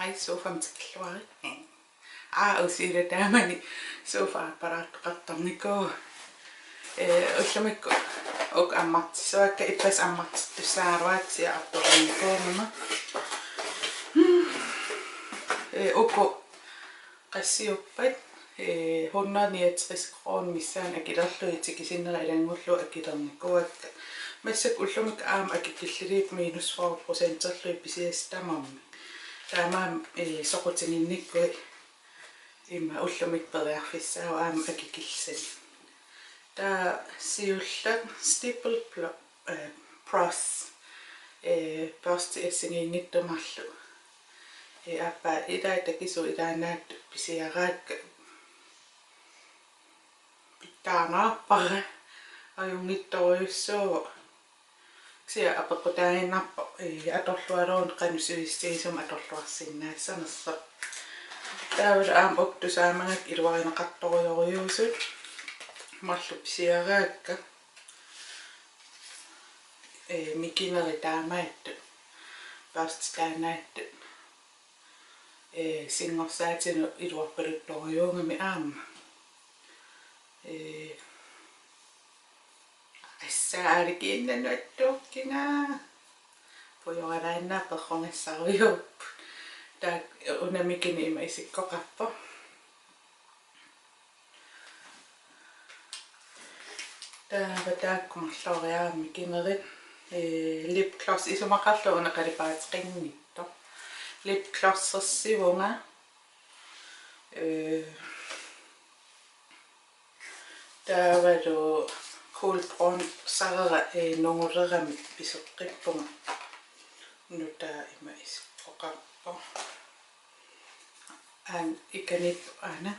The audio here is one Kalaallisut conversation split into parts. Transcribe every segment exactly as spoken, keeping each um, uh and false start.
Ai, sofami tikilluarit. Aa, usiila taamani sofa aappalaartoqartarnikuuvoq. Ee, ullumikkut uku ammartissavakka, ippassaq ammartittussaagaluarpara, kisianni artornikuugama. Ee, uku qassiuppat, ee, hundrede niogtres kroner missaanni akilerlugit, tikisinnera ilanngullugu akilernikuuakka. Massakkut ullumikkut aamma akikilliliipput minus fyrre procenterlugit pisiassat tamarmik. Taamaammat, ee, soqutiginnikkuit ima ullumikkut periarfissaavoq aamma akikillisani. Taava siulleq stipple blo-, ee, brush, ee, børsti assigiinngitsut marluk. Ee, aappaa ilai takisuut ilaannaat pisiaraakka. Pitsaanaarpara, ajunngitsorujussuuvoq. Kisianni apeqqutaaginnarpoq, ee, atorluarunik qanoq sivisutigisumik atorluarsinnaassanersoq. Taavalu aamma uku tusaamagakkit iluarineqartorujorujussuusut marluk pisiaraakka. Ee, mikinerit taamaattut, børstit taanaattut, ee, singorsaatinut iluarpaluttorujuugami aamma. Ee, assa aalikiinnanut attuukkinga. Pujoralaannaq perrogassarujuupput. Taakku una mikini ima isikkoqarpoq. Taava taakku marloriarami mikinerit. Ee, lipgloss isumaqarluni qalipaateqanngitsoq. Lipglossersivunga. Ee, taavalu Cool Bronzerera, ee, nungulerami piseqqippunga. Nutaaq ima isikkoqarpoq. Aana ikaniippoq aana.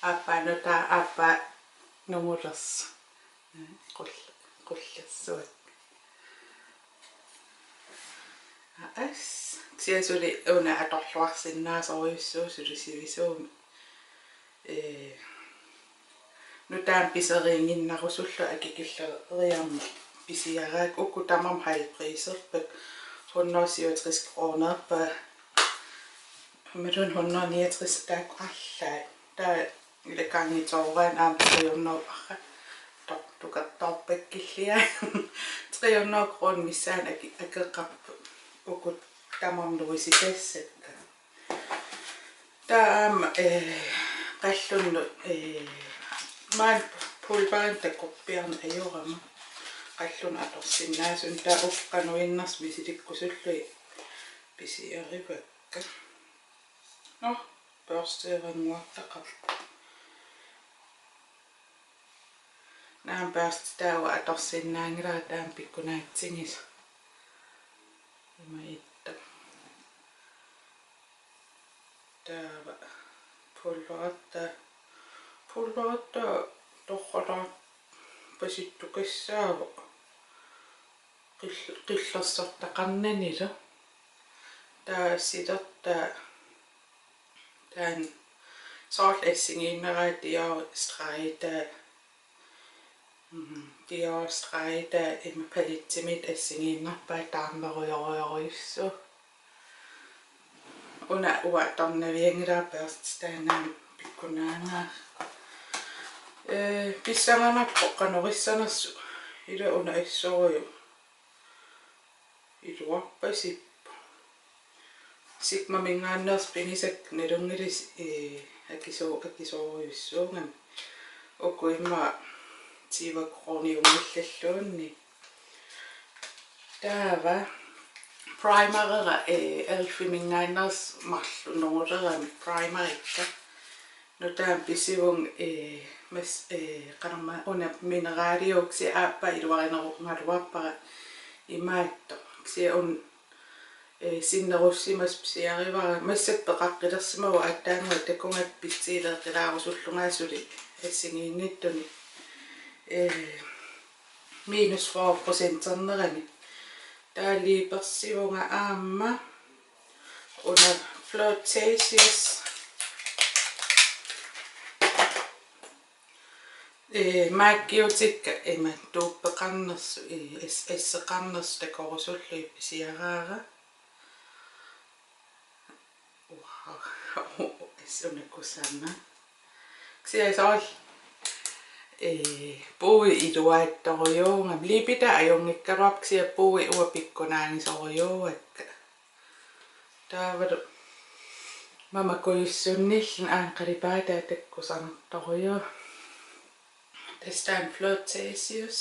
Aappaa nutaaq, aappaa nungulersoq. Qul-, qullersuaq. Aas, kisianni suli una atorluarsinnaasorujussuuvoq suli sivisuumik. Ee, nutaamik piseriiginnarusullugu akikilleriarmat pisiaraakka. Uku tamarmik halv priserpakka, hundrede syvogtres kronerpakka. Aammalu hundrede niogtres taakku arlaat. Taava ilakaanngitsooraan aamma tre hundrede arra. Tor-, tukartoorpakkillia. Tre hundrede kroner missaani aki-, akeqarput. Uku tamarmik nuisitassakka. Taava aamma, ee, qallunnut, ee, maani pulverinut takorpiarneq ajorama. Qallunnut atorsinnaasunik, taava uku qanoq innersoq misilikkusullugit pisiarivakka. Nå, børsteerannguartaqarpoq. Naamik, børsti taava atorsinnaanngilara, taama pikkunaatsigisoq. Ima ittoq. Taava pulverertaa, pulverertaa torralaarpasittukassaavoq. Qill-, qillersortaqarnanilu. Taava silertaa taanna soorlu assigiinneraa Dior Stride, mm, Dior Stride ima palettemiit assigiinnarpaa, taarnerujorujorujussuuvoq. Una uanga atornavianngilara, børsti taanna pikkunaagaara. Ee, pissanganarpoq qanoq issanersoq. Ila una assorujuk. Iluarpasippoq. Sigmaminngaanneersut pigisakka nalunngilisi, ee, akisoo-, akisoorujussuugamik. Uku immaqa tyve kroniunngillalluunniit. Taava primerera, ee, elfiminngaanneersoq marlunut nungulerami primerikka. Nutaamik pisivunga, ee, mas-, ee, qanormaa, una mineraliuvoq, kisianni aappaa iluarinerugaluarpara imaattoq. Kisianni una, ee, sinnerussimasoq pisiarivara, massakkut peqaqqilersimavoq aatsaannguaq takugakkit pitsiileeqqilaarusullunga suli assigiinngitsunik, ee, minus fyrre procenternerani. Taava liipersivunga aamma una Flirtatious. Ee, MAC-iutikka ima dupeqarnersut, ee, es-, esseqarnersut takorusullugit pisiaraara. Wow. Assut una kusanaq. Kisianni soorlu, ee, puui iluaattorujuugami. Liipitaa ajunngikkaluarpoq kisianni puui uanga pikkunaagisorujuuakka. Taavalu mamakujussunnilluni aana qalipaataa taakku kusanartorujuuvoq. Tassa taanna Flirtatious.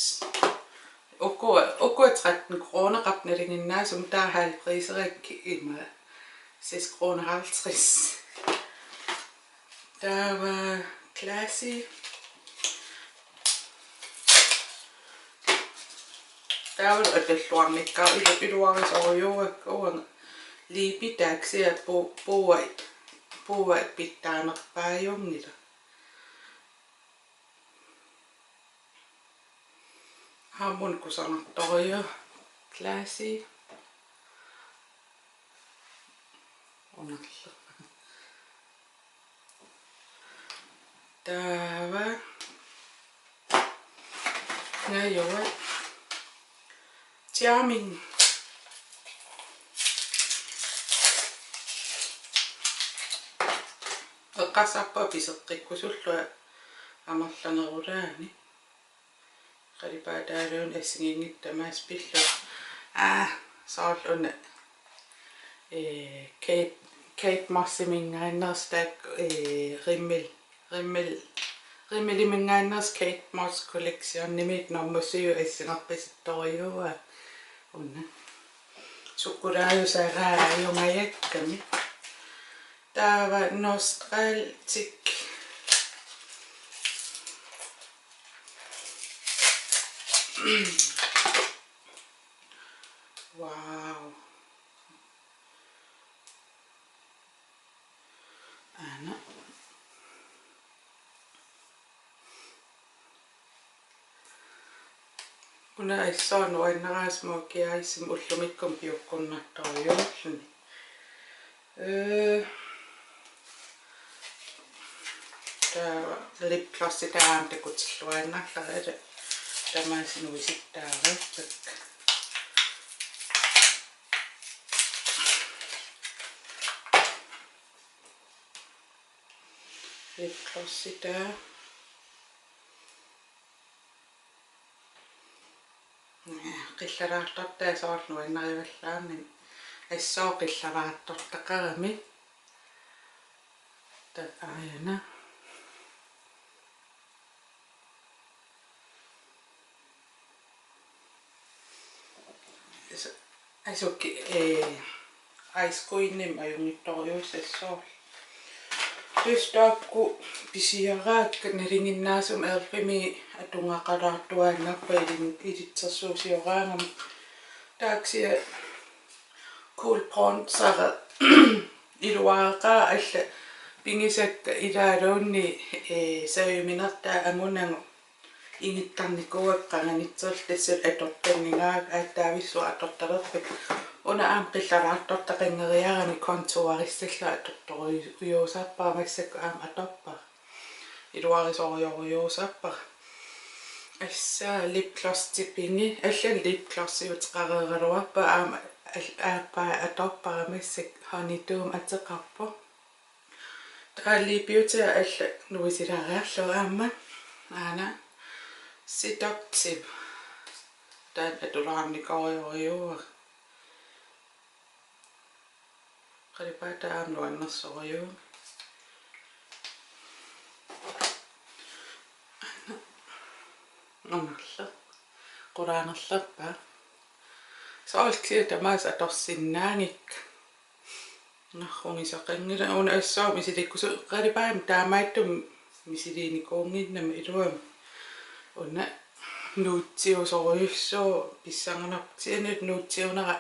Uku, uku tretten kroneqarput nalinginnaasumik, taava halv priserakkit ima seks kroner halvtreds. Taava Classy. Taava atualluarnikkut ilu-, iluarisorujuuakka uanga. Liipitaa kisianni pu-, puua, puua pitsaanerpaajunngilaq. Aamma una kusanartorujuuvoq, Classy. Unarlu. Taava. Najua. Charming. Eqqarsarpunga piseqqikkusullunga amerlanerulaanni. Qalipaataaluunniit assigiinngitsut tamaasa pillugit. Aa, soorlu una, ee, Kate, Kate Mossiminngaanneersut taakku, ee, Rimmel, Rimmel, Rimmeliminngaanneersut Kate Moss Collectionimiit nummer syv assingerpasittorujuuaa. Una. Sukkulaajusaraajungajakkami. Taava Nostalgic. Wow. Aana. Una assut nuanneraasoq Smokey Eyes-imik ullumikkut piukkunnartorujuulluni. Ee, taava lipglossitaa aamma takutilluaannarlara, ila tamaasa nuisittaarpakka. Lipglossitaa. Qillaraartortaa soorlu nuannarivallaarnani. Assut qillaraartortaqarami. Taava aajuna. Assut, assut ki-, ee, Ice Queenimik ajunngitsorujussuussaaq. Tassa taakku pisiaraakka nalinginnaasumik e.l.f.-imiit atugaqalaartuaannarput ilin-, ilitsersuusioraangama. Taava kisianni Cool Bronzeri iluareqaara, allat pigisakka ilaaluunniit, ee, saviminertaa angunagu ingittarnikuuakka qanganitserlu, tassa atortannigaakka, aatsaavissuaq atortalerpakka. Una aamma qillaraartortaqanngeriarami contourissallunga atortorujuusarpara, massakkut aamma atorpara. Iluarisorujorujussuusarpara. Tassa lipglossipingi, allanut lipglossiuteqareeraluarpara, aamma al-, aappaa atorpara, massakkut Honeydew-mik ateqarpoq. Taava liipiutaa allat nuisilaariarlugit aamma. Aana Seductive. Taanna atulaarnikorujorujuuara. Qalipaataa aamma nuannersorujuuvoq. Nunarlu. Qulaanerlerpaa. Soorlu kisianni tamaasa atorsinnaanngikka. Narrugisaqanngilaq, una assut misilikkusu-, qalipaamik taamaattumik misiliinikuunnginnama iluamik. Una nuutsiusorujussuuvoq pissanganarpoq, kisianni nuutsiunera,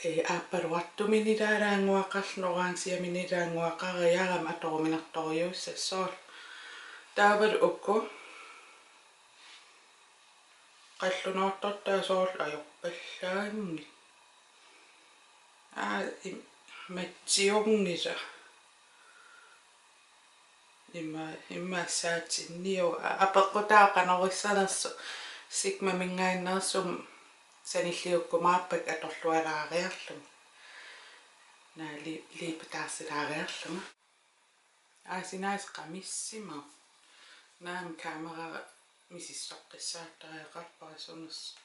ee, aappaluartuminilaalaannguaqarluni, orangeminilaannguaqariarami atoruminartorujussuussaaq soorlu. Taavalu uku qallunoortortaa soorlu ajorpallaanngillat. Aa, im-, matsiunngilaq. Ima, imaassaatsinniu a-, apeqqutaavoq qanoq issanersoq, Sigmaminngaanneersumik sanilliukkumaarpakka atorlualaariarlunga. Naa li-, liipataarsilaariarlunga. Aasinaasa qamissimavoq. Naamik kamera misissoqqissaartariaqarpara sunersoq.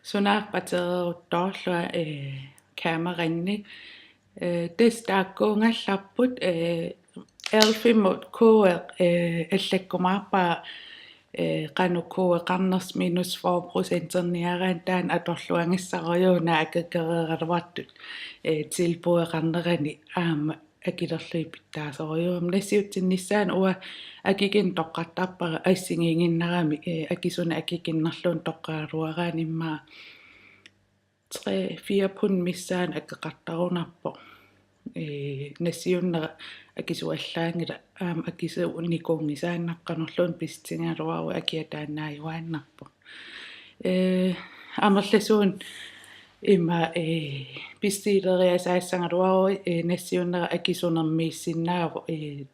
Sunaaffa ateeruttorlunga, eh, kameranni. Eh, tassa taakkuugallarput, eh, Elfimut Q R, eh, allakkumaarpara, eh, qanoq Q R-eqarnersoq minus fyrre procenterniaraanni taanna atorluagassarujuuna akikeriaraluartut, eh, tilbudeqarnerani aamma akilerlugit pitsaasorujuugami. Nassiutsinnissaanut uanga akikinneq toqqartarpara assigiinnginnarami, eh, akisuneq akikinnerluunniit toqqagaluaraanni immaqa tre, fire pund missaani akeqartarunarpoq. Ee, nassiunnera akisuallaanngilaq, aamma akisuunikuunngisaannarpoq, qanorluunniit pisitigigaluaruit akia taannaajuaannarpoq. Ee, amerlasuunik ima, ee, pisitiileriasaassagaluaruit, ee, nassiunnera akisunermiissinnaavoq, ee,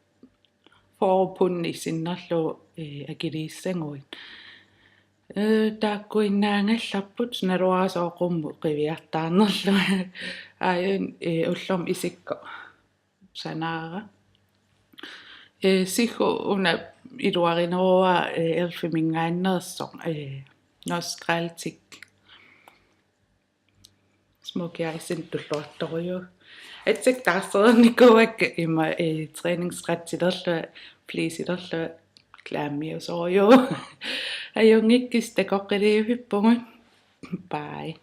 fyrre pundit sinnerlugu, ee, akiliissaguit. Ee, taakkuinnaagallarput, naluara sooq qummut qiviartaarnerlunga. Aajuna, ee, ullormut isikkoq sanaara. Ee, siggut una iluarineruara, ee, Elfiminngaanneersoq, ee, Nostalgic. Smokey eyesinik tulluartorujuuvoq. Aatsaat taarsereernikuuakka ima, eh, træningsstretchilerlunga, fleecilerlunga, glammiusorujuuvoq. Ajunngikkisi, takoqqikkumaarpugut. Bye.